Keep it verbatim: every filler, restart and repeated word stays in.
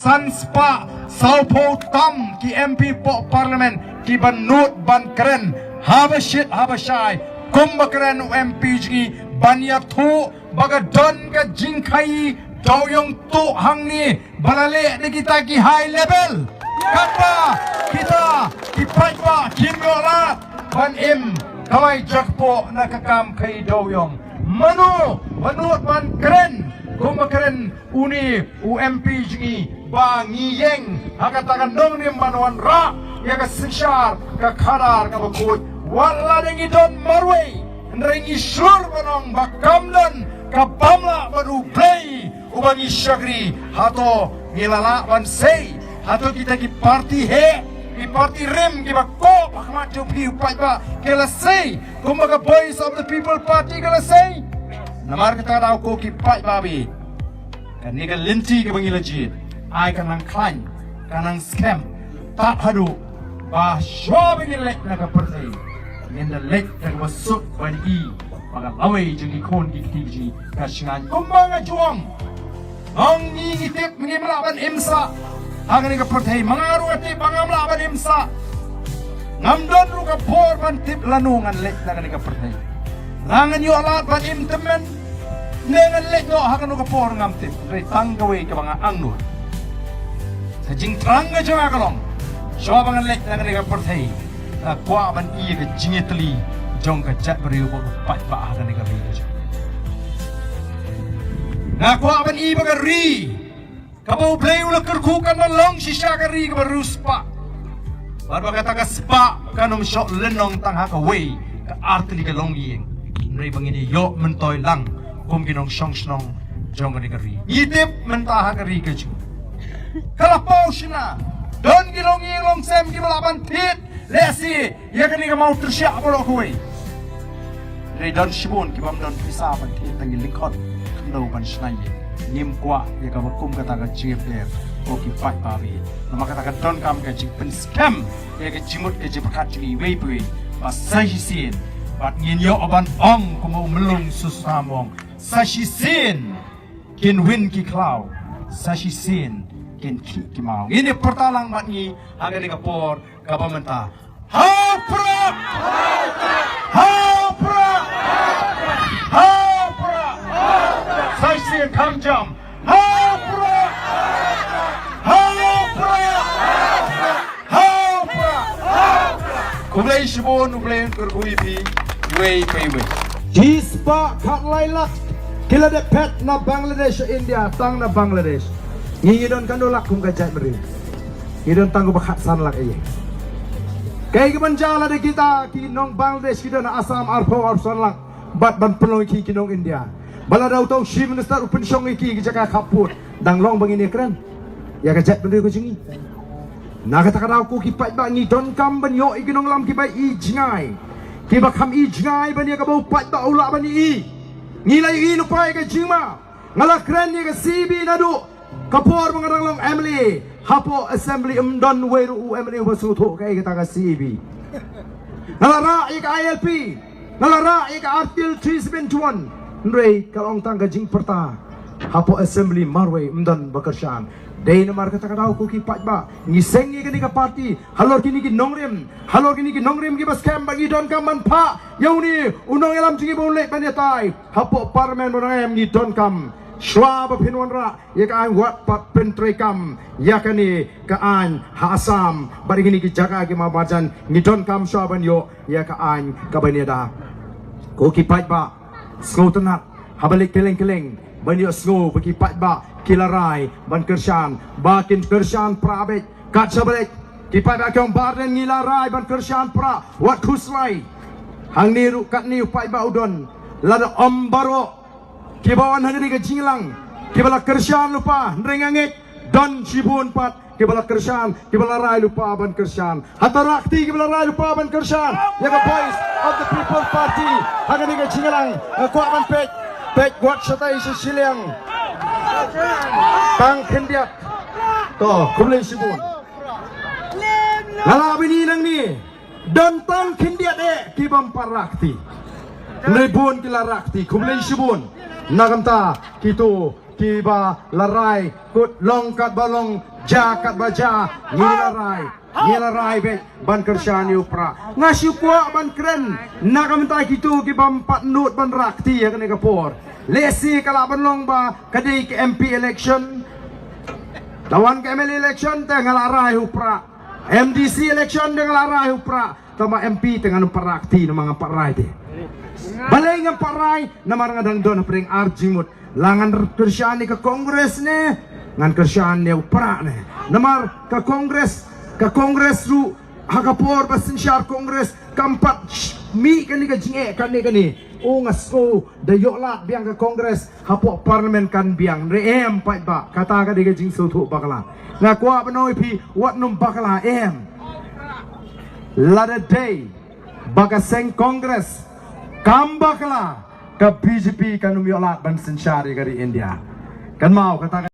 san spah sawphew tam ki M P poh Parliament kiba nud ban kren haba shit haba shai kumba kren u M P jong ngi ban ïathuh ba ka don ka jingkhaii dewïong tuh hangne ba la leh da kita ki high level. Katba kita ki paidbah kim ïoh lad ban im kawei jakpoh na ka kam khaii dewïong. Mano ba nud ban kren kumba kren une u M P jong ngi ba ngi ïeng ha kata ka nongrim ban wanrah ïa ka synshar ka khadar kaba khuid. Wat la dei ngi don marwei hynrei ngi shlur ban ong ba kam don ka bym lah bad U Blei uba ngi shakri. Hato ngi la lah ban sei? Hato kita ki parti heh, ki parti rim kiba koh ha khmat jong phi u paidbah ki la sei kumba ka Voice of the People Party ka la sei? Namar kata ka daw ko ki paidbah bad kane ka lynti kaba ngi la jied ai ka nang khlaiñ, ka nang skhem tad haduh ba shuwa ba ngin leit na ka pyrthei ngin da leit da kaba suk ban i ba ka lawei jong ki khun ki kti jong ngi ka shngaiñ. Kumba nga ju ong, ong ngi ngi tip ngim lah ban im sah ha kane ka pyrthei. Ma nga ruh nga tip ba ngam lah ban im sah. Ngam don ruh ka por ban tip lano ngan leit na kane ka pyrthei. La ngan ïoh lad ban im tymmen ne ngan leit noh ha kano ka por ngam tip. Hynrei tang kawei kaba nga angnud, ka jingthrang ka jong nga ka long shuwa ba ngan leit na kane ka pyrthei nga kwah ban i ïa ka jingïatylli jong ka jaitbynriew bad u paidbah ha kane ka ri ka jong. Nga kwah ban i ba ka ri kaba U Blei u la kyrkhu kan ban long shisha ka ri kaba riewspah. Bad ba kata ka spah kan ym shoh lynnong tang ha kawei ka artylli ka longïing. Hynrei ba ngin ïoh myntoi lang kum ki nongshong shnong jong kane ka ri. Ngi tip mynta ha ka ri ka jong ka la paw shynna. Don ki longïing longsem kiba lah ban thied lehse ïa kane ka mawtyrshiah baroh kawei. Hynrei don shibun ki bym don pisa ban thied tang ki lyngkhot khyndew ban shna ïing. Ngim kwah ïa kaba kum kata ka jingïapher ko ki paidbah bad namar kata ka donkam ka jingpynskhem ïa ka jingmut ka jingpyrkhat jong iwei pa iwei ba sa shisien bad ngin ïoh ban ong kumba u Myllung Susuta u ong, sa shisien kin win ki khlaw, sa shisien kin khih ki maw. Ngin ïa pyrta lang bad ngi ha kane ka por kaba mynta. Ha u prah! Ha u prah! Ha u prah! Sa shisien kham jam. Ha u prah! Ha u prah! Ha u prah! Khublei shibun, U Blei un kyrkhu ïa phi iwei pa iwei. Shispah khatlai lak ki la dep phet na Bangladesh sha India, tang na Bangladesh. Ngi ngi don katno lak kum ka jaitbynriew? Ngi don tang kumba khatsan lak ïa. Kaei kaban jia lada kita ki nong Bangladesh ki don ha Assam arphew arphew san lak bad ban pynlong ïa ki ki nong India. Ba lada uta u Chief Minister u pynshong ïa ki ki jaka khappud, dang long ba ngin ïakren ïa ka jaitbynriew ka jong ngi? Na kata ka daw ko ki paidbah ngi donkam ban ïoh ïa ki nongïalam kiba i jngai, kiba kham i jngai ban ïa kaba u paidbah u lah ban i. Ngi la i lypa ïa ka jingma. Nga la kren ïa ka C A B naduh ka por ba nga dang long M L A. Hapoh Assembly ym don wei ruh u M L A uba sngewthuh kaei kata ka C A B. Nga la rah ïa ka I L P, nga la rah ïa ka Article three seven one. Hynrei ka long tang ka jingpyrta hapoh Assembly marwei, ym don ba kyrshan. Dei namar kata ka daw ko ki paidbah ngi seng ïa kane ka party halor kine ki nongrim, halor kine ki nongrim kiba skhem ba ngi donkam ban phah ïa une u nongïalam jong ngi ba un leit ban ïatai hapoh Parliament ba dang em. Ngi donkam shuwa ba phin wanrah ïa ka aiñ wat pat pyntreikam ïa kane ka aiñ ha Assam bad ïa kine ki jaka ki marjan. Ngi donkam shuwa ban ïoh ïa ka aiñ kaban ïada. Ko ki paidbah, sngewtynnat haba leit kylleng kylleng ban ïohsngew ba ki paidbah ki la rai ban kyrshan, ba kin kyrshan prah beit. Kat shaba leit ki paidbah ki ong ba ardent ngi la rai ban kyrshan prah, wat khuslai. Hangne ruh katne u paidbah u don, lada ym baroh kiba wan ha kane ka jingïalang kiba la kyrshan lypa, hynrei nga ngeit don shibun pat kiba la kyrshan, kiba la rai lypa ban kyrshan. Hato rah kti kiba la rai lypa ban kyrshan ïa ka Voice of the People Party ha kane ka jingïalang? Nga kwah ban peit, peit wat shatai sha shiliang. Tang khyndiat. To, khublei shibun. Nga la bini nangne. Don tang khyndiat eh ki bym pat rah kti. Hynrei bun ki la rah kti. Khublei shibun na ka bynta kito Kiba la rai, kut long katba long, ja katba ja, ngi la rai, ngi la rai beit ban kyrshan ïa u Prah. Nga shu kwah ban kren na ka bynta kito kiba ym pat nud ban rah kti ha kane ka por. Lehse ka lah ban long ba ka dei ka M P election, la wan ka M L A election te nga la rai u Prah, M D C election te nga la rai u Prah. Tangba M P te ngan ym pat rah kti namar ngam pat rai te. Balei ngam pat rai? Namar nga dang don hapdeng ar jingmut. La ngan kyrshan ïa ka Congress ne ngan kyrshan ïa u Prah ne. Namar ka Congress, ka Congress ruh ha ka por ba synshar Congress kam pat mih kane ka jingeh kane kane. U nga sngew da ïoh lad biang ka Congress hapoh Parliament kan biang re em pat ba kata ka dei ka jingsngewthuh bakla. Nga kwah ban ong ïa phi wat nym bakla em. Lada dei ba ka seng Congress kam bakla, ka B J P kan ym ïoh lad ban synshar ïa ka ri India. Kan mau kata ka